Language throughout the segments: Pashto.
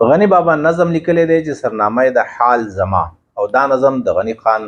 غني بابا نظم لیکلی دی چې سرنامه یې د حال زما، او دا نظم د غني خان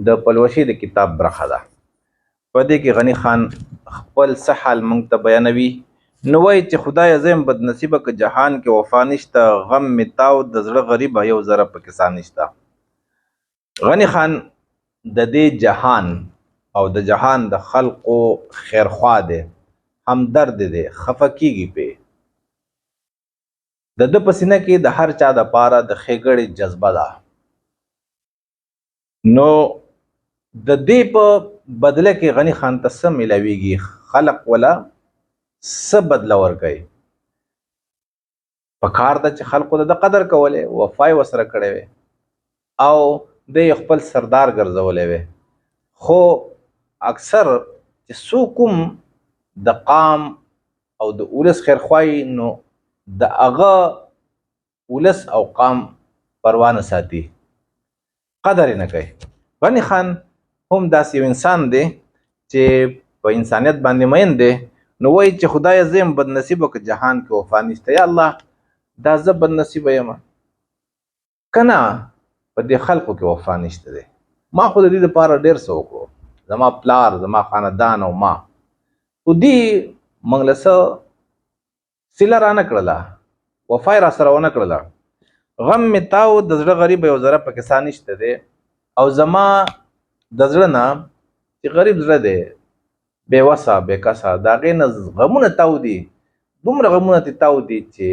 د پلوشې د کتاب برخه ده. په دې کې غني خان خپل څه حال موږ ته بیانوي، نو وایي چې خدایه زه یم بدنصیبه که جهان کې وفا نشته، غم مې تاو د زړه غریبه یو ذره پکې سا نشته. غني خان د دې جهان او د جهان د خلقو خیرخوا دی، همدرد دی، خفه کیږي پې. د ده په سینه کې د هر چا د پاره د ښېګړې جذبه ده، نو د دې په بدله کې غني خان ته څه ملاویږي؟ خلق ولا څه بدله ورکوي؟ په کار ده چې خلقو د ده قدر کولی، وفا یې ورسره کړې وی او دی یې خپل سردار ګرځولی وی. خو اکثر چې څوک هم د قام او د ولس خیرخواهي، نو د هغه ولس او قام پروا نه ساتي، قدر یې نه کوي. غني خان هم داسې یو انسان دی چې په انسانیت باندې مین دی، نو وایي چې خدایه زه یم بدنصیبه که جهان کې وفا نشته. یا الله دا زه بدنصیبه یم که نه په دې خلکو کې وفا نشته دی. ما خو د دې لپاره ډېر څه وکړو، زما پلار، زما خاندان او ما، خو دې موږ له څه صله رانه کړله، وفا یې راسره ونه کړله. غم مې تاو د زړه غریب یو ذره پکې سا نشته دی، او زما د زړه نه چې غریب زړه دی، بې وسه بې کسه، د هغې نه غمونه تاو دي، دومره غمونه ترې تاو دي چې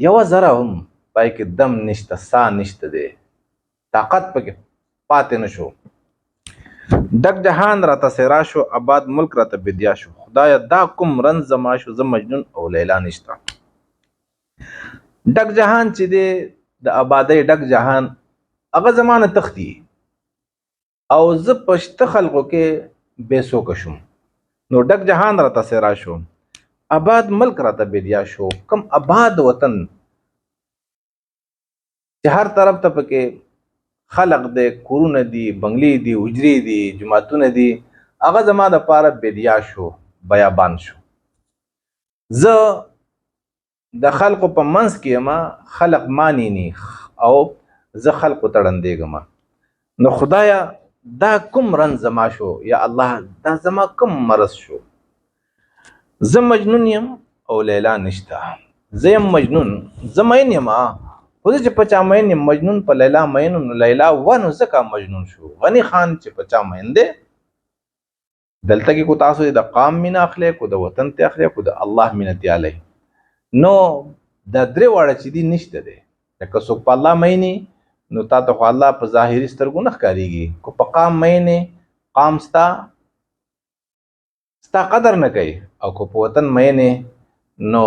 یوه ذره هم پای کې دم نشته، سا نشته دی، طاقت پکې پاتې نه شو. ډک جهان راته سیرا شو، آباد ملک راته بدیا شو، خدایه دا کوم رنځ زما شو، زه مجنون او لیلا نشته. ډک جهان چې دی د آبادۍ ډک جهان، هغه زما نه تښتي او زه په شته خلقو کې بې څوکه شوم، نو ډک جهان راته سیرا شو، آباد ملک راته بدیا شو. کم آباد وطن چې هر طرف ته پکې خلق دی، کورونه دي، بنگلې دي، حجرې دي، جوماتونه دي، هغه زما د پاره بدیا شو، بیابان شو. زه د خلقو په منځ کې یم، خلق ما نیني او زه خلقو ته ړندېږم. نو خدایه دا کوم رنځ زما شو، یا الله دا زما کوم مرض شو؟ زه مجنون یم او لیلا نشته. زه یم مجنون، زه مین یم، خو زه چې په چا مین یم، مجنون په لیلا مین، نو لیلا وه نو ځکه مجنون شو. غني خان چې په چا مین دی، دلته کې کو تاسو د قام مینه اخلئ، کو د وطن ته اخلئ، کو د الله مینه تی اخلئ، نو دا درې واړه چې دي نشته دی. لکه څوک په الله مینې نو تا ته خو الله په ظاهري سترګو نه ښکارېږي، کو په قام مینې قام ستا ستا قدر نه کوي، او که په وطن مینې نو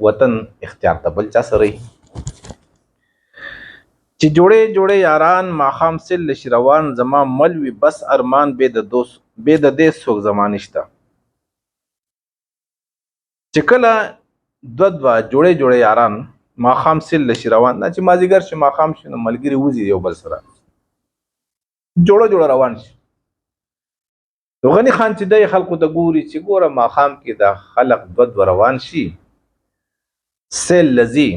وطن اختیار ته بل چا سره. چې جوړې جوړې یاران ماښام سل شي روان، زما مل وي بس ارمان، بې د دوست بې د دې څوک زما نشته. چې کله دوه دوه جوړې جوړې یاران ماښام سل شي روان، نه چې مازیګر شي ماښام شي، نو ملګري وځي یو بل سره جوړه جوړه روان شي. نو غني خان چې دی خلکو ته ګوري چې ګوره ماښام کې دا خلق دوه دوه روان شي سیل لذي،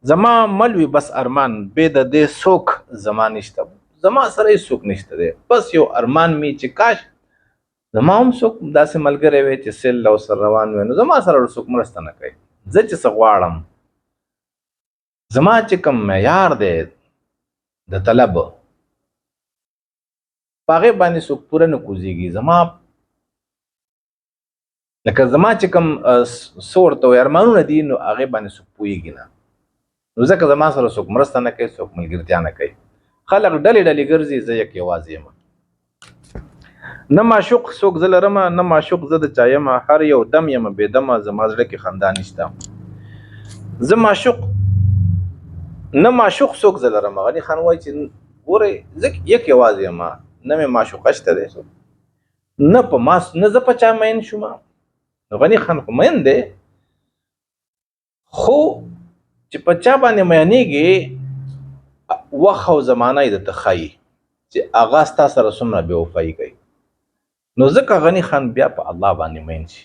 زما مل وي بس ارمان، بې د دې څوک زما نشته، زما سره هېڅ څوک نشته دی، بس یو ارمان مې چې کاش زما هم څوک داسې ملګری وی چې سیل له سره روان وی، نو زما سره څوک مرسته نه کوي. زه چې څه غواړم، زما چې کوم معیار دی د طلب، په هغې باندې څوک پوره نه کوزېږي. زما لکه زما چې کوم څه ورته وایي ارمانونه دي، نو هغې باندې څوک پوهېږي نه، نو ځکه زما سره څوک مرسته نه کوي، څوک ملګرتیا نه کوي. خلک ډلې ډلې ګرځي، زه یک یوازې یم. نه معشوق څوک زه لرمه، نه معشوق زه د چا یم، هر یو دم یم بې دمه، زما زړه کې خندا نشته. زه معشوق نه معشوق څوک زه لرمه. غني خان وایي چې ګورئ زه یک یوازې یم، نه مې معشوقه شته دی، نه په ما نه زه په چا مین شوم. نو غني خان خو مین دی، خو چې په چا باندې مینېږي وخت او زمانه یې درته ښایي چې هغه ستا سره څومره بې وفایي کوي. نو ځکه غني خان بیا په الله باندې مین شي.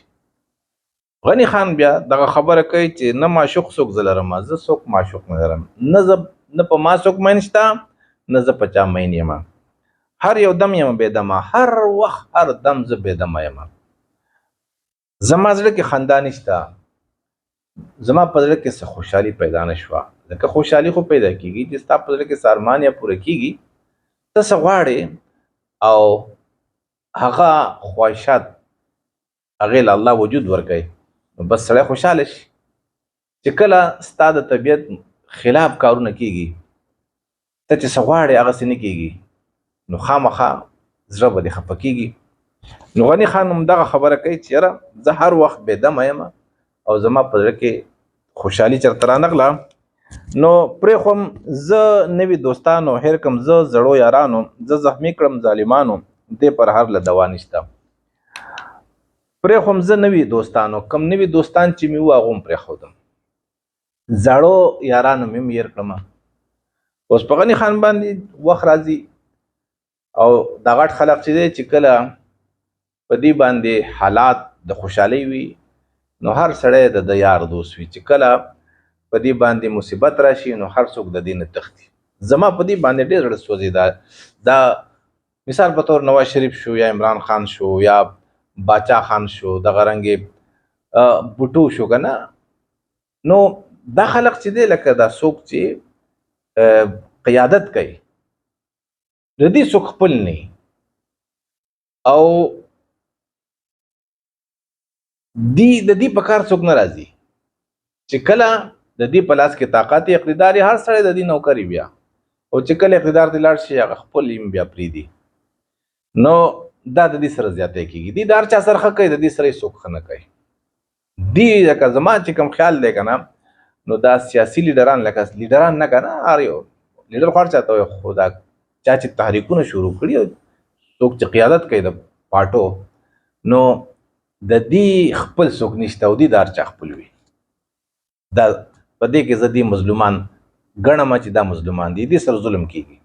غني خان بیا دغه خبره کوي چې نه معشوق څوک زه لرم، زه څوک معشوق نه لرم، نه زه نه په ما څوک مین شته، نه زه په چا مین یم. هر یو دم یم بې دمه، هر وخت هر دم زه بې دمه یم. زما زړه کې خندا نشته، زما په زړه کې څه خوشحالي پیدا نه شوه، ځکه خوشحالي خو پیدا کیږي چې ستا په زړه کې څه ارمان یا پوره کیږي، ته څه غواړې او هغه خواهشات هغې له الله وجود ورکوي، نو بس سړی خوشحاله شي. چې کله ستا د طبیعت خلاف کارونه کیږي، ته چې څه غواړې هغسې نه کیږي، نو خامخا زړه به دې خفه کیږي. نو غني خان هم دغه خبره کوي چې یاره زه هر وخت بې دمه یم او زما په زړه کې خوشحالي چېرته رانغله، نو پرېښوم زه نوي دوستانو، هېر کړم زه زړو یارانو، زه زخمي کړم ظالمانو، دې پر هر له دوا نشته. پرېښوم زه نوي دوستانو، کم نوي دوستان چې مې وو هغه هم پرېښودم، زړو یارانو مې هم هېر کړم. اوس په غني خان باندې وخت راځي او دا غټ خلق چې دی، چې کله په دې باندې حالات د خوشحالۍ وي نو هر سړی د ده یار دوست وي، چې کله په دې باندې مصیبت راشي نو هر څوک د دې نه تښتي. زما په دې باندې ډېر زړه سوځي. دا مثال په تور نواز شریف شو، یا عمران خان شو، یا باچا خان شو، دغه رنګې بوټو شو که نه، نو دا خلق چې دی لکه دا څوک چې قیادت کوي د دې څوک خپل نه او دی د دې په کار څوک نه راځي. چې کله د دې په لاس کې طاقت اقتدار هر سړی د دې نوکري بیا، او چې کله اقتدار ته لاړ شي هغه خپل یې بیا پرېږدي، نو دا د دې سره زیاتی کېږي. دی د هر چا سره ښه کوي، د دې سره یې څوک ښه نه کوي. دی لکه زما چې کوم خیال دی که نه، نو دا سیاسي لیډران لکه لیډران نه که نه، هر یو لیډر خو هر چا ته وایي، خو دا چا چې تحریکونه شروع کړي او څوک چې قیادت کوي د پارټو، نو د دې خپل څوک نشته او دی د هر چا خپل وي. دا په دې کې زه دې مظلومان ګڼم چې دا مظلومان دي، دې سره ظلم کیږي.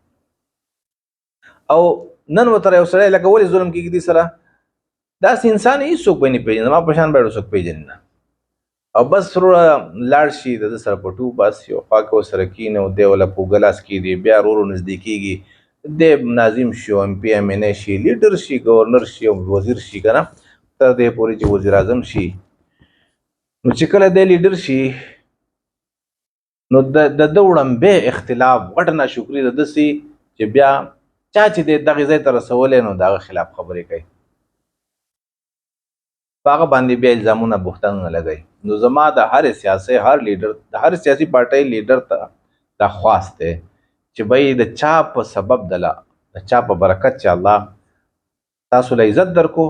او نن ورته یو سړی لکه ولې ظلم کیږي دې سره، داسې انسان هېڅوک به نه پېژني، زما په شان به څوک پېژني نه، او بس وروره لاړ شي د ده سره پټو بس یو خوا کې ورسره کښېني او دی ورله په اوږه لاس کښېږدي، بیا ورو ورو نږدې کېږي، دی ناظم شي، ایم پي ایم این ای شي، لیډر شي، ګورنر شي او وزیر شي که نه، تر دې پورې چې وزیر اعظم شي. نو چې کله دی لیډر شي نو د ده وړمبی اختلاف غټه ناشکري د ده سي چې بیا چا چې دی دغې ځای ته رسولی نو د هغه خلاف خبرې کوي، په هغه باندې بیا الزامونه بهتانونه لګوي. نو زما د هر سیاسي هر لیډر د هر سیاسي پارټۍ لیډر ته دا خواست دی چې بھئی د چا په سبب دله د چا په برکت چې الله تاسو له عزت درکو،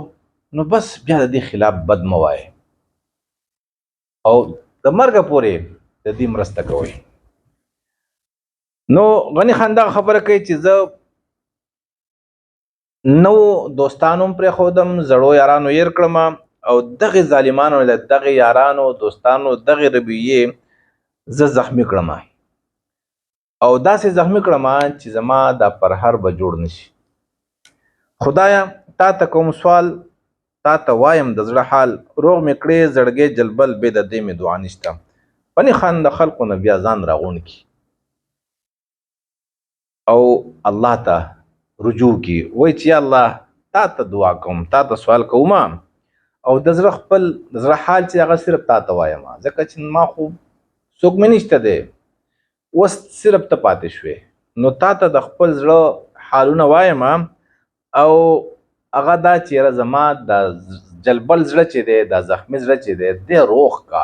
نو بس بیا د دې خلاف بد مه وایئ او د مرګه پورې د دې مرسته کوئ. نو غني خان دغه خبره کوي چې زه نو دوستانو هم پرېښودم، زړو یارانو هېر کړم، او دغې ظالمانو له دغې یارانو دوستانو دغې رویې زه زخمي کړم، او داسې زخمي کړم چې زما دا پرهر به جوړ نشي. خدایا تا ته کوم سوال، تا ته وایم د زړه حال، روغ مې کړې زړګی جلبل، بې د دې مې دعا نشته. غني خان د خلقو نه بیا ځان راغونډ کړي او الله ته رجوع کړي، وایي چې یا الله تا ته دعا کوم، تا ته سوال کوم، او د زړه خپل د زړه حال چې هغه صرف تا ته وایم، ځکه چې ما خو څوک مې نشته دی، اوس صرف ته پاتې شوې، نو تا ته د خپل زړه حالونه وایم. او هغه دا چې یاره زما د جلبل زړه چې دی، دا زخمي زړه چې دی، دی روغ کا،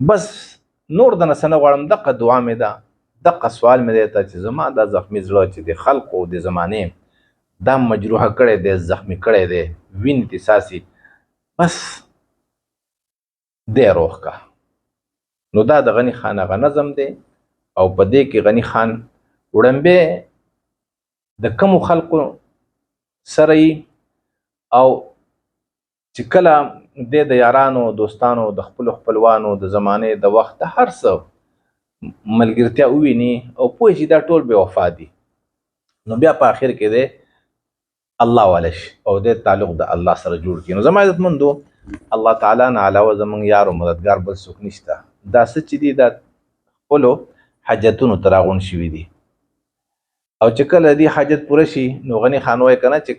بس نور د نه څه نه غواړم، دقه دعا مې ده، دقه سوال مې دی ته چې زما دا زخمي زړه چې د خلقو د زمانې دا مجروحه کړی دی، زخمي کړی دی، وینې ترې څاڅي، بس دی روغ کا. نو دا د غني خان هغه نظم دی، او په دې کې غني خان وړمبی د کمو خلقو سره یي، او چې کله دی د یارانو دوستانو د خپلو خپلوانو د زمانې د وخت د هر څه ملګرتیا وویني او پوه شي دا ټول بې وفا دي، نو بیا په آخر کې دی الله والا شي او دی تعلق د الله سره جوړ کړي. نو زما عزتمندو الله تعالی نه علاوه زمونږ یار او مددګار بل څوک نشته. دا څه چې دي، دا خپلو حاجتونو ته راغونډ شوي دي، او چې کله دې حاجت پوره شي، نو غني خان وایي که نه چې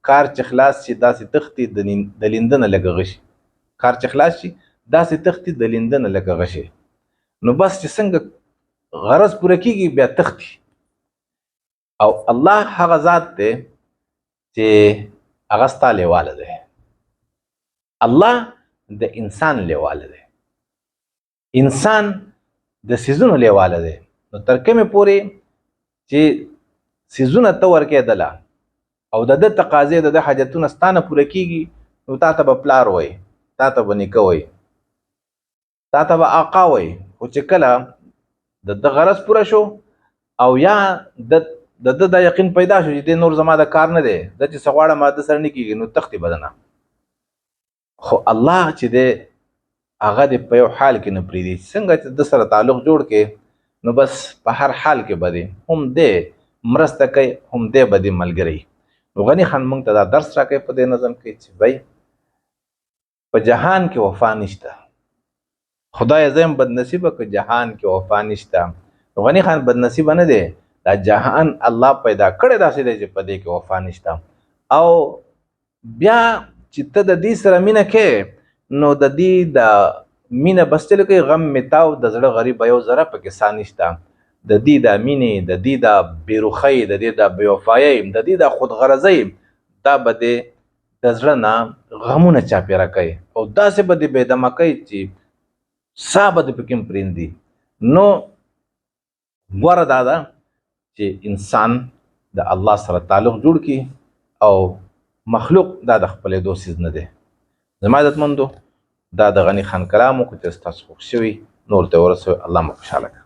کار چې خلاص شي، داسې تښتي د لینده نه لکه غشي. کار چې خلاص شي، داسې تښتي د لینده نه لکه غشي. نو بس چې څنګه غرض پوره کیږي، بیا تښتي. او الله هغه ذات دی چې هغه ستا لیواله دی. الله د انسان لیواله دی، انسان د سیزونو لیواله دی. نو تر کومې پورې چې سیزونه ته ورکېدله او د ده تقاضې، د ده حاجتونه ستا نه پوره کېږي، نو تا ته به پلار وایي، تا ته به نیکه وایي، تا ته به آقا وایي. خو چې کله د ده غرض پوره شو او یا د د ده دا یقین پیدا شو چې دی نور زما د کار نه دی، زه چې څه غواړم ده سره نه کېږي، نو تښتي بدنه. خو الله چې دی، هغه دې په یو حال کې نه پرېږدي. څنګه چې د سره تعلق جوړ کې، نو بس په هر حال کې به دی هم دی مرسته کوي، هم دی به دی ملګری. نو غني خان مونږ ته دا درس راکوي په دې نظم کې چې بھائی، په جهان کې وفا نشته، خدای زه یم بدنصیبه که جهان کې وفا نشته. نو غني خان بدنصیبه نه دی، دا جهان الله پیدا کړی داسې دی چې په دې کې وفا نشته. او بیا چې ته د دې سره مینه کې، نو د دې د مینه بس چلو کوي. غم مې تاو د زړه غریب یو ذره پکې سا نشته. د دې د مینې، د دې د بېروخۍ، د دې د بېوفایۍ، د دې د خودغرضۍ، دا به دې د زړه نه غمونه چاپېره کوي او داسې به دې بېدمه کوي چې سا به دې پکې هم پرېږدي. نو غوره دا ده چې انسان د الله سره تعلق جوړ کړي او مخلوق دا د خپلېدو څیز نه دی. زما عزتمندو، دا د غني خان کلام و. که چېرې ستاسو خوښ شوي، نور ته ورسوئ. الله مو خوشحاله کړه.